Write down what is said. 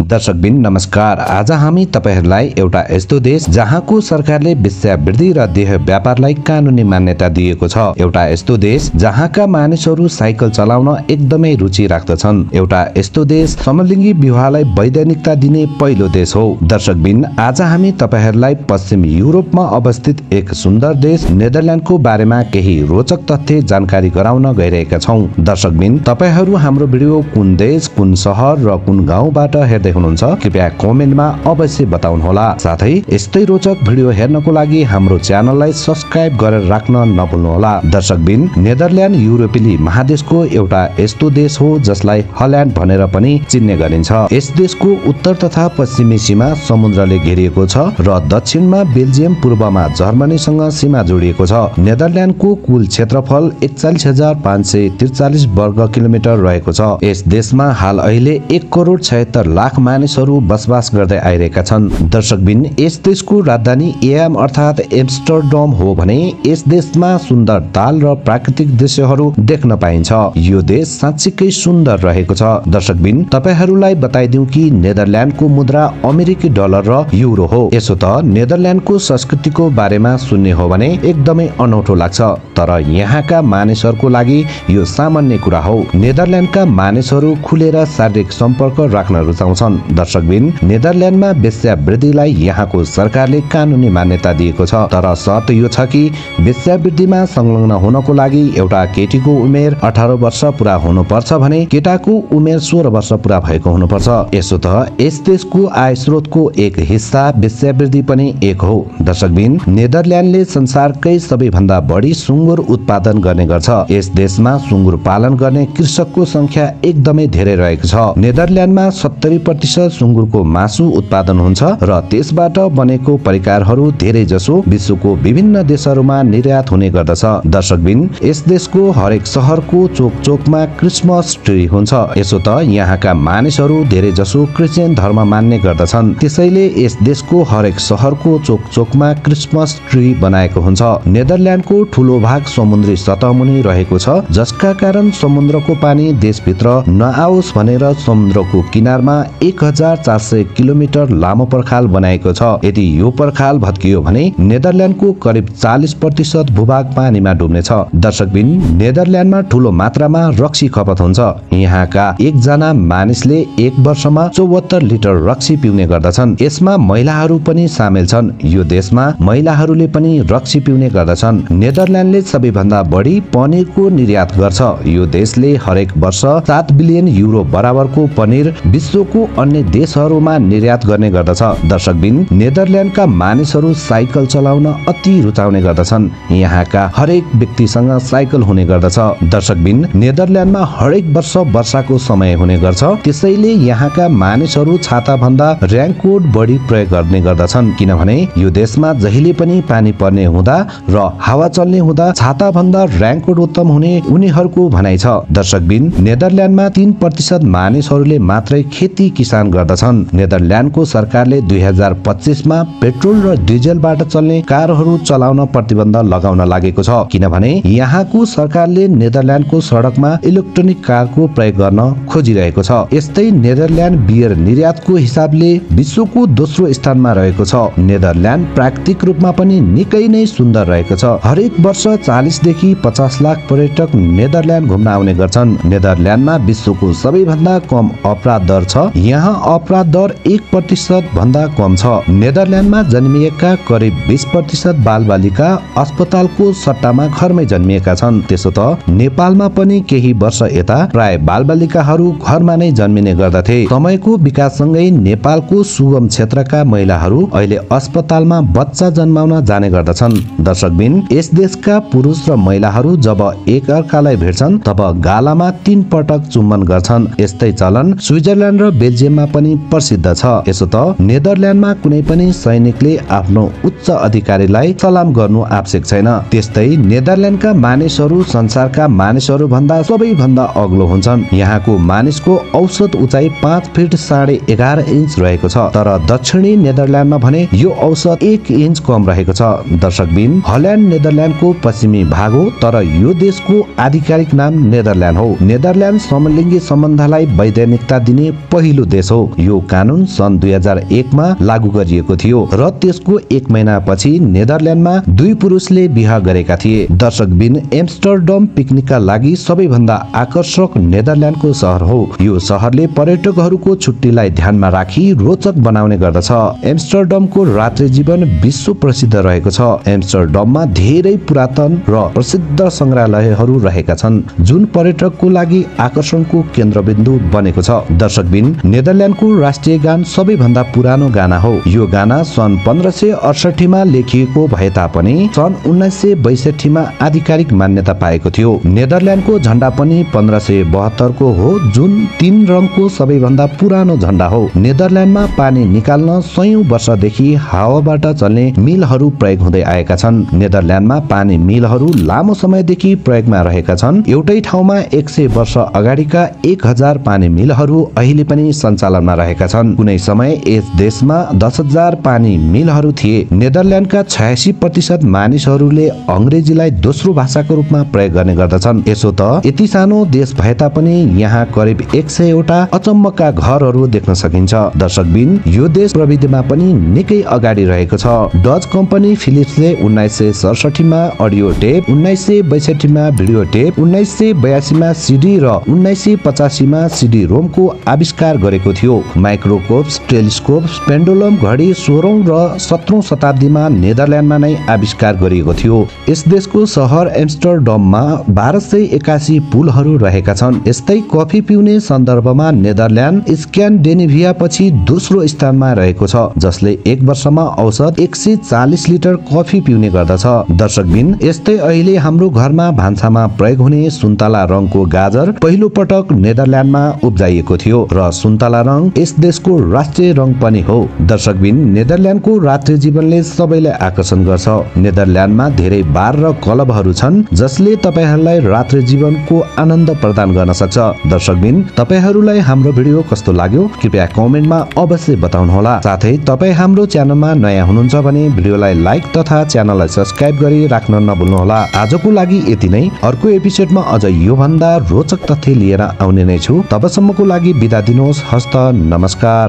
दर्शकबिन नमस्कार। आज हामी तपाईहरुलाई एउटा यस्तो देश जहाँको सरकारले वेश्यावृत्ति र देह व्यापारलाई कानुनी मान्यता दिएको छ, एउटा यस्तो देश जहाँका मानिसहरू साइकल चलाउन एकदमै रुचि राख्दछन्, एउटा यस्तो देश समलिङ्गी विवाहलाई वैधानिकता दिने पहिलो देश हो। दर्शकबिन आज हामी तपाईहरुलाई पश्चिमी युरोपमा अवस्थित एक सुन्दर देश नेदरल्यान्डको बारेमा केही रोचक तथ्य जानकारी गराउन गइरहेका छौं। दर्शकबिन तपाईहरु हाम्रो भिडियो कुन देश, कुन शहर र कुन गाउँबाट हेर्दै हुनुहुन्छ कृपया कमेन्टमा अवश्य बताउनुहोला। साथै यस्तै रोचक भिडियो हेर्नको लागि हाम्रो च्यानललाई सब्स्क्राइब गरेर राख्न नभुल्नुहोला। दर्शकबिन नेदरल्यान्ड युरोपेली महादेशको एउटा यस्तो देश हो जसलाई हल्यान्ड भनेर पनि चिन्ने गरिन्छ। यस देशको उत्तर तथा पश्चिमी सीमा समुद्रले घेरिएको छ र दक्षिणमा बेल्जियम, पूर्वमा जर्मनीसँग सीमा जोडिएको छ। नेदरल्यान्डको कुल क्षेत्रफल 41,543 वर्ग किलोमिटर रहेको छ। यस देशमा हाल अहिले 1,76,00,000 मानिसहरू बसोबास गर्दै आइरहेका छन्। दर्शकबिन यस देशको राजधानी एम अर्थात एम्स्टर्डम हो भने यस देशमा सुन्दर ताल र प्राकृतिक दृश्यहरू देख्न पाइन्छ। यो देश साँच्चीकै सुन्दर रहेको छ। दर्शकबिन तपाईहरुलाई बताइदिउँ कि नेदरल्यान्डको मुद्रा अमेरिकी डलर र युरो हो। यसो त नेदरल्यान्डको संस्कृतिको बारेमा सुन्ने हो भने एकदमै अनौठो लाग्छ, तर यहाँका मानिसहरूको लागि यो सामान्य कुरा हो। नेदरल्यान्डका मानिसहरू खुलेर शारीरिक सम्पर्क राख्न रुचाउँछन्। दर्शकबिन नेदरल्यान्डमा वेश्यावृत्तिलाई यहाँको सरकारले कानुनी मान्यता दिएको छ, तर शर्त यो छ कि वेश्यावृत्तिमा संलग्न हुनको लागि एउटा केटीको उमेर 18 वर्ष पुरा हुनुपर्छ भने केटाको उमेर 16 वर्ष पुरा भएको हुनुपर्छ। यसो त यस देशको आय स्रोतको एक हिस्सा वेश्यावृत्ति पनि एक हो। दर्शकबिन नेदरल्यान्डले संसारकै सबैभन्दा बढी सुँगुर उत्पादन गर्ने गर्छ। यस देशमा सुँगुर पालन गर्ने कृषकको संख्या एकदमै धेरै रहेको छ। नेदरल्यान्डमा 70% सुँगुरको मासु उत्पादन हुन्छ र त्यसबाट बनेको परिकारहरू धेरै जसो विश्वको विभिन्न देशहरूमा निर्यात हुने गर्दछ। दर्शकबिन यस देशको हरेक शहरको चोक चोकमा क्रिसमस ट्री हुन्छ। यसो त यहाँका मानिसहरू धेरै जसो क्रिश्चियन धर्म मान्ने गर्दछन्, त्यसैले यस देशको हरेक शहरको चोक चोकमा क्रिसमस ट्री बनाएको हुन्छ। नेदरल्यान्डको ठूलो भाग समुद्री सतहमुनि रहेको छ, जसका कारण समुद्रको पानी देशभित्र नआओस् भनेर समुद्रको किनारमा 1400 किलोमिटर लामो पर्खाल बनाएको छ। यदि यो पर्खाल भत्कियो भने नेदरल्यान्डको करिब 40% भूभाग पानीमा डुब्नेछ। दर्शकबिन नेदरल्यान्डमा ठूलो मात्रामा रक्सी खपत हुन्छ। यहाँका एकजना मानिसले एक वर्षमा 74 लिटर रक्सी पिउने गर्दछन्। यसमा महिलाहरू पनि सामेल छन्। यो देशमा महिलाहरूले पनि रक्सी पिउने गर्दछन्। नेदरल्यान्डले सबैभन्दा बढी पनिरको निर्यात गर्छ। यो देशले हरेक वर्ष 7 बिलियन युरो बराबरको पनिर विश्वको अन्य देशहरूमा निर्यात गर्ने गर्दछ। दर्शकबिन नेदरल्यान्डका मानिसहरू साइकल चलाउन अति रुचाउने गर्दछन्। यहाँका हरेक व्यक्तिसँग साइकल हुने गर्दछ। दर्शकबिन नेदरल्यान्डमा हरेक वर्ष वर्षाको समय हुने गर्छ, त्यसैले यहाँका मानिसहरू छाता भन्दा रेनकोट बढी प्रयोग गर्ने गर्दछन्, किनभने यो देशमा जहिले पनि पानी पर्ने हुँदा र हावा चल्ने हुँदा छाता भन्दा रेनकोट उत्तम हुने उनीहरूको भनाइ छ। दर्शकबिन नेदरल्यान्डमा 3% मानिसहरूले मात्रै खेती किसान गर्दछन्। नेदरल्यान्डको सरकारले 2025 मा पेट्रोल र डिजेलबाट चल्ने कारहरू चलाउन प्रतिबन्ध लगाउन लागेको छ, किनभने यहाँको सरकारले नेदरल्यान्डको सडकमा इलेक्ट्रोनिक कारको प्रयोग गर्न खोजिरहेको छ। यस्तै नेदरल्यान्ड बियर निर्यातको हिसाबले विश्वको दोस्रो स्थानमा रहेको छ। नेदरल्यान्ड प्राकृतिक रूपमा पनि निकै नै सुन्दर रहेको छ। हरेक वर्ष 40 देखि 50 लाख पर्यटक नेदरल्यान्ड घुम्न आउने गर्छन्। नेदरल्यान्डमा विश्वको सबैभन्दा कम अपराध दर छ। यहाँ अपराध दर 1% भन्दा कम छ। नेदरल्यान्डमा जन्मिएका करिब 20% बालबालिका अस्पतालको सट्टामा घरमै जन्मिएका छन्। त्यसो त नेपालमा पनि केही वर्ष यता प्राय बालबालिकाहरू घरमा नै जन्मिने गर्दथे। समयको विकाससँगै नेपालको सुगम क्षेत्रका महिलाहरू अहिले अस्पतालमा बच्चा जन्माउन जाने गर्दछन्। दर्शकबिन यस देशका पुरुष र महिलाहरू जब एक अर्कालाई भेट्छन् तब गालामा 3 पटक चुम्बन गर्छन्। यस्तै चलन स्विजरल्यान्ड र बेल्जियममा पनि प्रसिद्ध छ। यसो त नेदरल्यान्डमा कुनै पनि सैनिकले आफ्नो उच्च अधिकारीलाई सलाम गर्नु आवश्यक छैन। त्यस्तै नेदरल्यान्डका मानिसहरू संसारका मानिसहरू भन्दा सबैभन्दा अग्लो हुन्छन्। यहाँको मानिसको औसत उचाइ 5 फिट 11.5 इन्च रहेको छ, तर दक्षिणी नेदरल्यान्डमा भने यो औसत 1 इन्च कम रहेको छ। दर्शकबिन हल्यान्ड नेदरल्यान्डको पश्चिमी भाग हो, तर यो देशको आधिकारिक नाम नेदरल्यान्ड हो। नेदरल्यान्ड समलिङ्गी सम्बन्धलाई वैधानिकता दिने पहिलो देश हो। यो कानून सन् 2001 मा लागू गरिएको थियो र त्यसको 1 महिनापछि नेदरल्यान्डमा 2 पुरुषले बिहे गरेका थिए। दर्शकबिन एम्स्टरडम पिकनिकका लागि सबैभन्दा आकर्षक नेदरल्यान्डको सहर हो। यो सहरले पर्यटकहरूको छुट्टीलाई ध्यानमा राखी रोचक बनाउने गर्दछ। एम्स्टरडमको रात्रि जीवन विश्व प्रसिद्ध रहेको छ। एम्स्टरडममा धेरै पुरातन र प्रसिद्ध संग्रहालयहरू रहेका छन् जुन पर्यटकको लागि आकर्षणको केन्द्रबिन्दु बनेको छ। दर्शकबिन नेदरल्यान्डको राष्ट्रिय गान सबैभन्दा पुरानो गाना हो। यो गाना सन् 1568 मा लेखिएको भए तापनि सन् 1962 मा आधिकारिक मान्यता पाएको थियो। नेदरल्यान्डको झण्डा पनि 1572 को हो जुन 3 रङको सबैभन्दा पुरानो झण्डा हो। नेदरल्यान्डमा पानी निकाल्न सयौं वर्षदेखि हावाबाट चल्ने मिलहरू प्रयोग हुँदै आएका छन्। नेदरल्यान्डमा पानी मिलहरू लामो समयदेखि प्रयोगमा रहेका छन्। एउटै ठाउँमा 100 वर्ष अगाडिका 1000 पानी मिलहरू अहिले पनि सञ्चालनमा रहेका छन्। कुनै समय यस देशमा 10,000 पानी मिलहरू थिए। नेदरल्यान्डका 86% मानिसहरूले अंग्रेजीलाई दोस्रो भाषाको रूपमा प्रयोग गर्ने गर्दछन्। यसो त यति सानो देश भए तापनि यहाँ करिब 100 वटा अचम्मका घरहरू देख्न सकिन्छ। दर्शकबिन यो देश प्रविधिमा पनि निकै अगाडि रहेको छ। डच कम्पनी फिलिप्सले 1967 मा अडियो टेप, 1962 मा भिडियो टेप, 1982 मा सीडी र 1985 मा सीडी रोमको आविष्कार गरेको थियो। माइक्रोस्कोप्स, टेलिस्कोप्स, पेन्डुलम घडी 16औं र 17औं शताब्दीमा नेदरल्यान्डमा नै आविष्कार गरिएको थियो। यस देशको सहर एम्स्टरडममा 1281 पुलहरू रहेका छन्। यस्तै कफी पिउने सन्दर्भमा नेदरल्यान्ड स्क्यान्डेनेभिया पछि दोस्रो स्थानमा रहेको छ जसले एक वर्षमा औसत 140 लिटर कफी पिउने गर्दछ। दर्शकबिन यस्तै अहिले हाम्रो घरमा भान्सामा प्रयोग हुने सुन्तला रङको गाजर पहिलो पटक नेदरल्यान्डमा उब्जाइएको थियो र सुन्तला रङ यस देशको राष्ट्रिय रङ पनि हो। दर्शकबिन नेदरल्यान्डको रात्रि जीवनले सबैलाई आकर्षण गर्छ। नेदरल्यान्डमा धेरै बार र क्लबहरू छन् जसले तपाईहरूलाई रात्रि जीवनको आनन्द प्रदान गर्न सक्छ। दर्शकबिन तपाईहरूलाई हाम्रो भिडियो कस्तो लाग्यो कृपया कमेन्टमा अवश्य बताउनुहोला। साथै तपाई हाम्रो च्यानलमा नयाँ हुनुहुन्छ भने भिडियोलाई लाइक तथा च्यानललाई सब्स्क्राइब गरी राख्न नभुल्नुहोला। आजको लागि यति नै। अर्को एपिसोडमा अझ यो भन्दा रोचक तथ्य लिएर आउने नै छु। तबसम्मको लागि बिदा दिनुहोस्। हस्त नमस्कार।